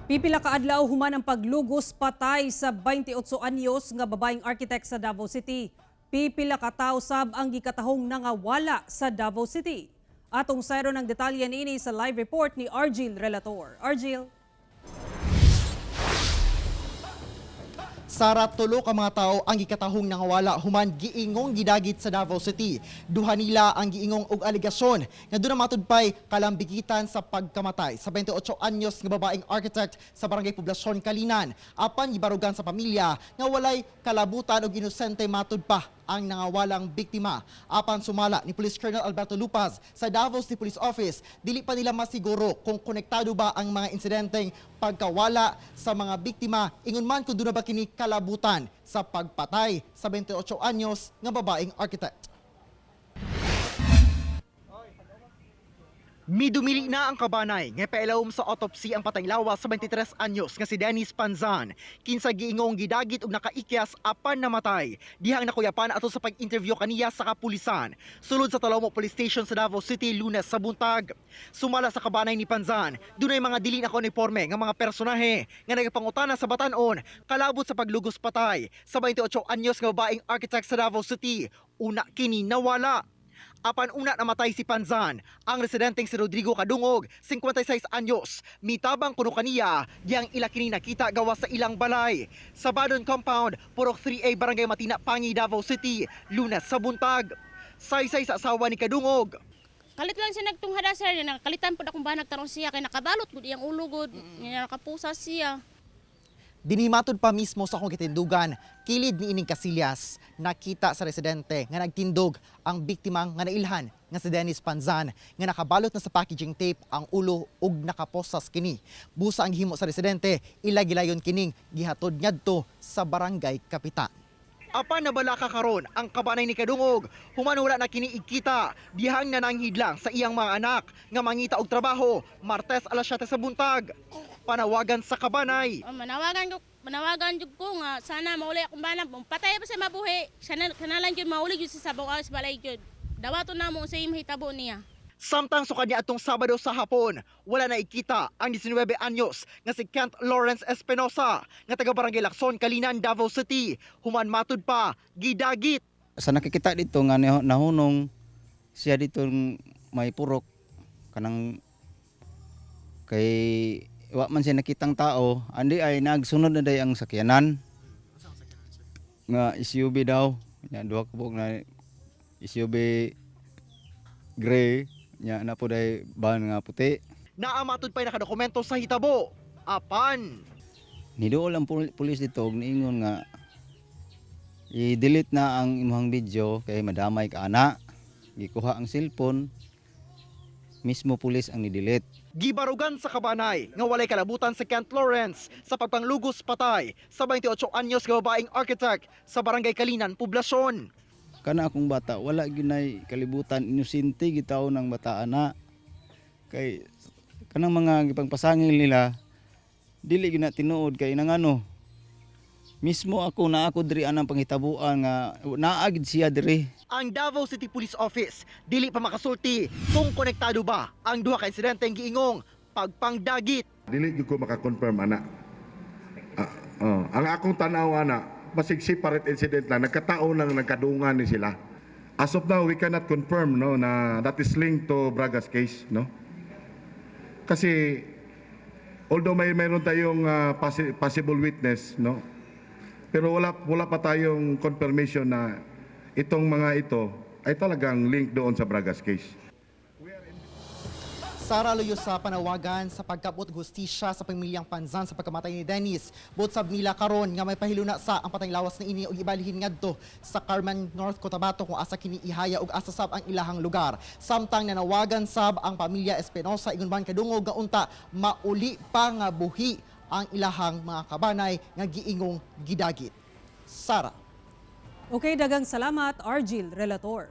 Pipila ka adlaw human ang paglugos patay sa 28 anyos nga babaeng architect sa Davao City. Pipila ka tawo sab ang gikatahong nangawala sa Davao City. Atong sayron ang detalye niini sa live report ni Argil Relator. Argil. Sara, tulo ka mga tao ang gikatahong nangawala human giingong gidagit sa Davao City. Duha nila ang giingong og alegasyon nga doon na matudpay kalambigitan sa pagkamatay sa 28 anyos nga babaeng architect sa Barangay Poblasyon, Kalinan. Apan gibarugan sa pamilya nga walay kalabutan og inosente matud pa ang nangawalang biktima. Apan sumala ni Police Colonel Alberto Lupaz sa Davao City Police Office, dili pa nila masiguro kung konektado ba ang mga insidenteng pagkawala sa mga biktima, ingon man kung doon na ba kini kalabutan sa pagpatay sa 28 anyos nga babaeng architect. Midumili na ang kabanay nga pailawom sa autopsy ang patayng lawas sa 23 anyos nga si Dennis Panzan. Kinsa giingong gidagit og nakaikyas apan namatay. Dihang nakuyapan ato sa pag-interview kaniya sa kapulisan. Sulod sa Talomo Police Station sa Davao City, Lunes sa buntag. Sumala sa kabanay ni Panzan, dunay mga dili na uniforme nga mga personahe nga nagpangutana sa batan-on kalabot sa paglugos patay sa 28 anyos nga babaeng architect sa Davao City. Una kini nawala. Apan una namatay si Panzan, ang residenteng si Rodrigo Kadungog, 56 anyos. Mitabang kuno kaniya, diyang ila kini nakita gawas sa ilang balay sa Badon Compound, Purok 3A, Barangay Matina, Pangi, Davao City, Lunes sa buntag. Saysay sa asawa ni Kadungog. Kalit lang siya nagtunghada, sir, nakalitan pud akong banag tarong siya kay nakabalot gud iyang ulo gud. Nya nakapusa siya. Dinimatod pa mismo sa akong gitindugan, kilid ni ining Kasilyas, nakita sa residente nga nagtindog ang biktimang nga nailhan nga si Dennis Panzan nga nakabalot na sa packaging tape ang ulo ug nakaposas kini. Busa ang gihimo sa residente, ila gilayon kining gihatod ngadto sa barangay kapitan. Apan nabalaka karon ang kabanay ni Kadungog, human wala na kini igkita dihang nananghid lang sa iyang mga anak nga mangita og trabaho Martes alas 7 sa buntag. Panawagan sa kabanay. Oh, manawagan jud ko nga sana mauli akong banag. Patay pa siya mabuhi. Sana sana lang jud mauli jud sa sabaw sa balay jud. Dawaton namo sa imong hitabo niya. Samtang sukad niya atong Sabado sa hapon, wala na ikita ang 19 anyos nga si Kent Lawrence Espinosa nga taga Barangay Lacson, Kalinan, Davao City. Human matud pa, gidagit. Sa nakikita dito nga nahunong siya dito may purok kanang kay wa man siya nakitang tao andi ay nagsunod na day ang sakyanan nga SUV daw nya, duha ka buok na SUV gray nya na po day van nga puti. Naa matud pa'y nakadokumento sa hitabo. Apan Niduol ang pulis dito og niingon nga i-delete na ang imong video kay madamay ka ana. Gikuha ang cellphone mismo, pulis ang ni-delete. Gibarugan sa kabanay nga walay kalabutan si Kent Lawrence sa pagpanglugos patay sa 28 anyos nga babaeng architect sa Barangay Kalinan, Poblasyon. Kana akong bata wala ginay kalibutan, inosente gitaw ng bata ana, kay kanang mga gipangpasangil nila dili gyud na tinuod, kay nangano mismo ako na ako diri anang panghitabuan nga naa gid siya diri. Ang Davao City Police Office dili pa makasulti kung konektado ba ang duha ka insidenteng giingong pagpangdagit. Dili gyud ko maka-confirm ana. Ah, oh. Ang akong tanaw ana, basig separate incident lang, nagkatao lang nagkadungan ni sila. As of now, we cannot confirm, no, na that is linked to Braga's case, no? Kasi although may mayroon tayong possible witness, no? Pero wala wala pa tayong confirmation na itong mga ito ay talagang link doon sa Braga's case. Sara, luyo sa panawagan sa pagkabot hustisya sa pamilyang Panzan sa pagkamatay ni Dennis. Buot sab nila karon nga may pahiluna sa ang patayng lawas na ini ug ibalhin ngadto sa Carmen, North Cotabato kung asa kini ihaya ug asa sab ang ilahang lugar. Samtang nanawagan sab ang pamilya Espinosa ingon man kadungog nga unta mauli pa nga buhi ang ilahang mga kabanay nga giingong gidagit. Sara. Okay, dagang salamat, Argil Relator.